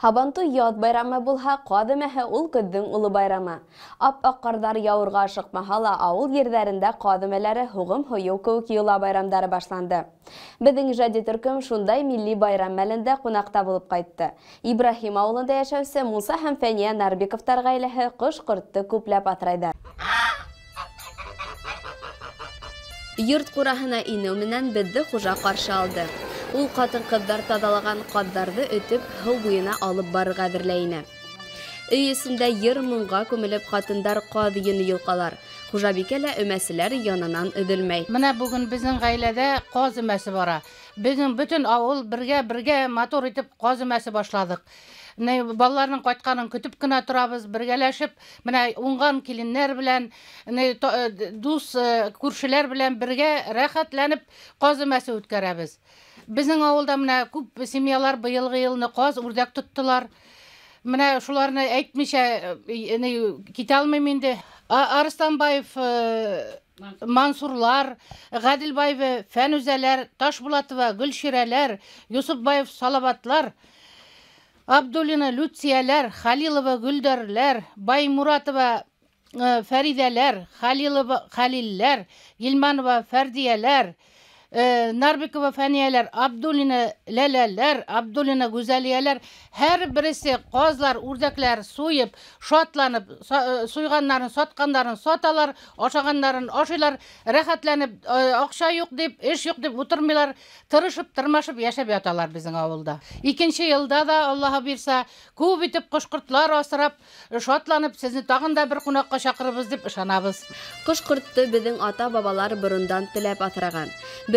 Һабантуй яҙ байрамы булһа, ҡаҙ өмәһе ул көҙҙөң оло байрамы. Ап-аҡ ҡарҙар яуырға ашыҡмаһа ла, ауыл ерҙәрендә ҡаҙ өмәләре һуғым һойоу кеүек йола байрамдары башланды. Беҙҙең ижади төркөм шундай милли байрам мәлендә ҡунаҡта булып ҡайтты. Ибраһим ауылында йәшәүсе Муса һәм Фәниә Нарбиковтар ғаиләһе ҡош-ҡортто күпләп аҫрайҙар. Йорт ҡураһына инеү менән беҙҙе хужа ҡаршы алды. Ул ҡатын-ҡыҙҙар таҙалаған ҡаҙҙарҙы өтөп, һыу буйына алып барырға әҙерләй ине. Өй эсендә йыр-моңға күмелеп ҡатындар ҡаҙ йөнө йолҡалар. Хужабикә лә өмәселәр янынан өҙөлмәй. Мына бөгөн беҙҙең ғаиләлә ҡаҙ өмәсе бара. Беҙҙең бөтөн ауыл бергә-бергә матур итеп ҡаҙ өмәсе башланыҡ. Балаларының ҡайтҡанын көтөп кенә торабыҙ, бергәләшеп, мына уңған киленнәр белән, дуҫ күршеләр белән бергә рәхәтләнеп ҡаҙ өмәсе үткәрәбеҙ. Беҙҙең ауылда мына күп семьялар быйылғы йылны ҡаҙ, үрҙәк тоттолар. Мына шуларны әйтмичә китә алмайым инде. Арысланбаев Мансурлар, Ғәдилбаева Фәнүзәләр, Ташбулатова Гөлширәләр, Юсупбаев Салаватлар, Абдуллина Люцияләр, Халилова Гөлдәрләр, Баймуратова Фәридәләр, Халилова Хәлилләр, Гилманова Фәрдияләр, Нарбикова Фәнияләр, Абдуллина Ләләләр, Абдуллина Гүзәлияләр, һәр береһе ҡаҙлар, үрҙәкләр суйып, шатланып, суйғаннарын, сатҡандарын саталар, ашағандарын ашыйлар, рәхәтләнеп, аҡса юҡ тип, эш юҡ тип ултырмайлар, тырышып, тырмашып йәшәп яталар беҙҙең ауылда. Икенсе йылда да Аллаһы бирсә, күп итеп ҡош-ҡортлар аҫрап, шатланып, һеҙҙе тағын да бер ҡунаҡҡа саҡырырбыҙ тип ышанабыҙ. Ҡош-ҡортто беҙҙең ата-бабалар борондан теләп аҫраған.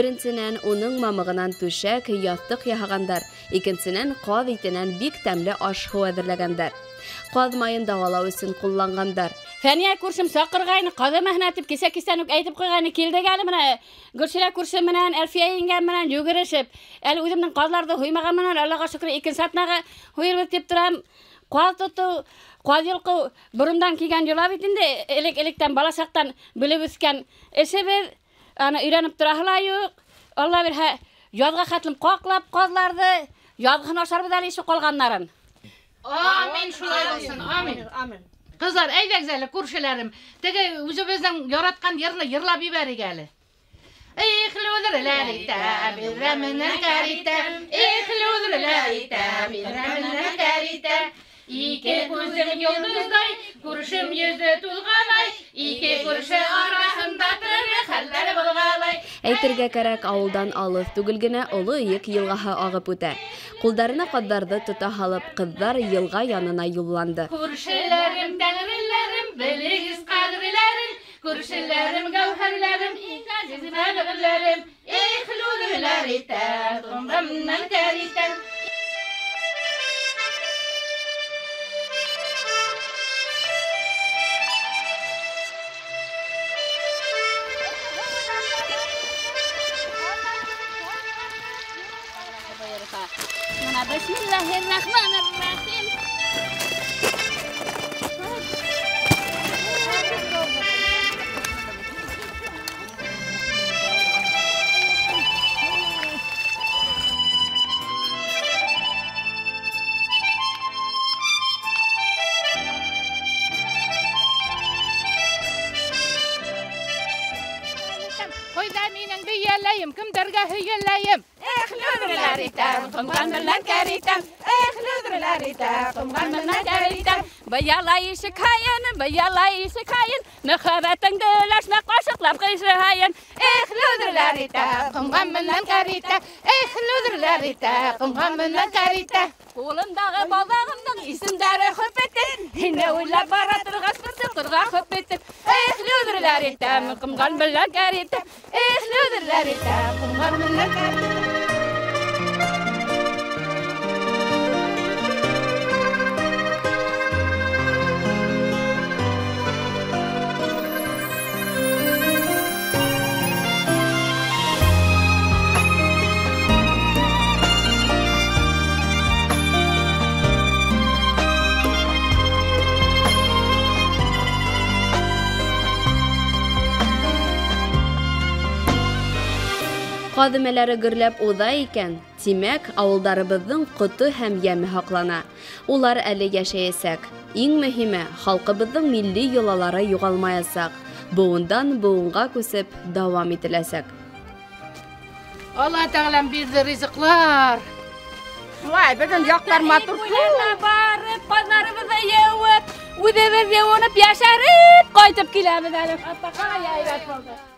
Беренсенән, уның мамығынан түшәк, яҫтыҡ яһағандар. Икенсенән, ҡаҙ итенән бик тәмле аш-һыу әҙерләгәндәр. Ҡаҙ майын дауалау өсөн ҡулланғандар. Фәниә күршем саҡырғайны, ҡаҙ өмәһенә тип кисә кистән үк әйтеп ҡуйғайны, килдек әле мына Гөлширә күршем менән, Әлфиә еңгәм менән йүгерешеп. Әле үҙемдең ҡаҙларҙы һуймаған менән, Аллаға шөкөр, икенсе атнаға һуйырбыҙ тип торам. Ҡаҙ тотоу, ҡаҙ йолҡоу борондан килгән йола бит инде, элек-электән бала саҡтан белеп үҫкән эшебеҙ. Аны өйрәнеп тораһы ла юҡ. Алла бирһә, яҙға хәтлем ҡаҡлап ҡаҙларҙы, яҙғыһын ашарбыҙ әле ише ҡалғаннарын. Амин, шулай булсын, амин. Амин. Ҡыҙлар, әйҙәгеҙ әле, күршеләрем, теге үҙебеҙҙең яратҡан йырны йырлап ебәрик әле. Их, лүҙерләр итә, биҙрәменән кәр итә. Их, лүҙерләр итә, биҙрәменән кәр итә. Ике күҙем йолдоҙҙай, күршем йөҙө тулғанай, ике күрше араһында төрлө хәлдәр булғалай. Әйтергә кәрәк, ауылдан алыҫ түгел генә Оло Эйек йылғаһы ағып үтә. Ҡулдарына ҡаҙҙарҙы тота һалып, ҡыҙҙар йылға янына юлланды. Күршеләрем, тәңреләрем, белегеҙ ҡәҙерләрен, күршеләрем, гәүһәрләрем, иң ғәзиз бәғерләрем, эх, лүҙерләр итә, ҡомғаннан кәр итә. Бисмиллахир-рахманир-рахим. Ҡайҙа минең бейәләйем, кемдәргә һөйәләйем? Эх, лүҙерләр итә, ҡомған менән кәр итә. Эх, лүҙерләр итә, ҡомған менән кәр итә. Быяла ишек һайын, быяла ишек һайын, мөхәббәтеңде өләшмә ҡашыҡлап кеше һайын. Эх, лүҙерләр итә, ҡомған менән кәр итә. Эх, лүҙерләр итә, ҡомған менән кәр итә. Ҡулымдағы балағымдың исемдәре хөп итеп, һине уйлап бара торғас, бер соҡорға хөп итеп. Эх, лүҙерләр итә, ҡомған менән кәр итә. Эх, лүҙерләр итә, ҡомған менән кәр итә. Ҡаҙ өмәләре гөрләп уҙа икән, тимәк, ауылдарыбыҙҙың ҡото һәм йәме һаҡлана. Улар әле йәшәйәсәк. Иң мөһиме, халҡыбыҙҙың милли йолалары юғалмаясаҡ. Быуындан быуынға күсеп дауам ителәсәк. Алла Тәғәләм бирҙе ризыҡлар. Шулай, беҙҙең яҡтар матур. Барып, ҡаҙҙарыбыҙҙы йыуып, үҙебеҙ йыуынып, йәшәреп ҡайтып киләбеҙ әле. Ҡалай һәйбәт булды.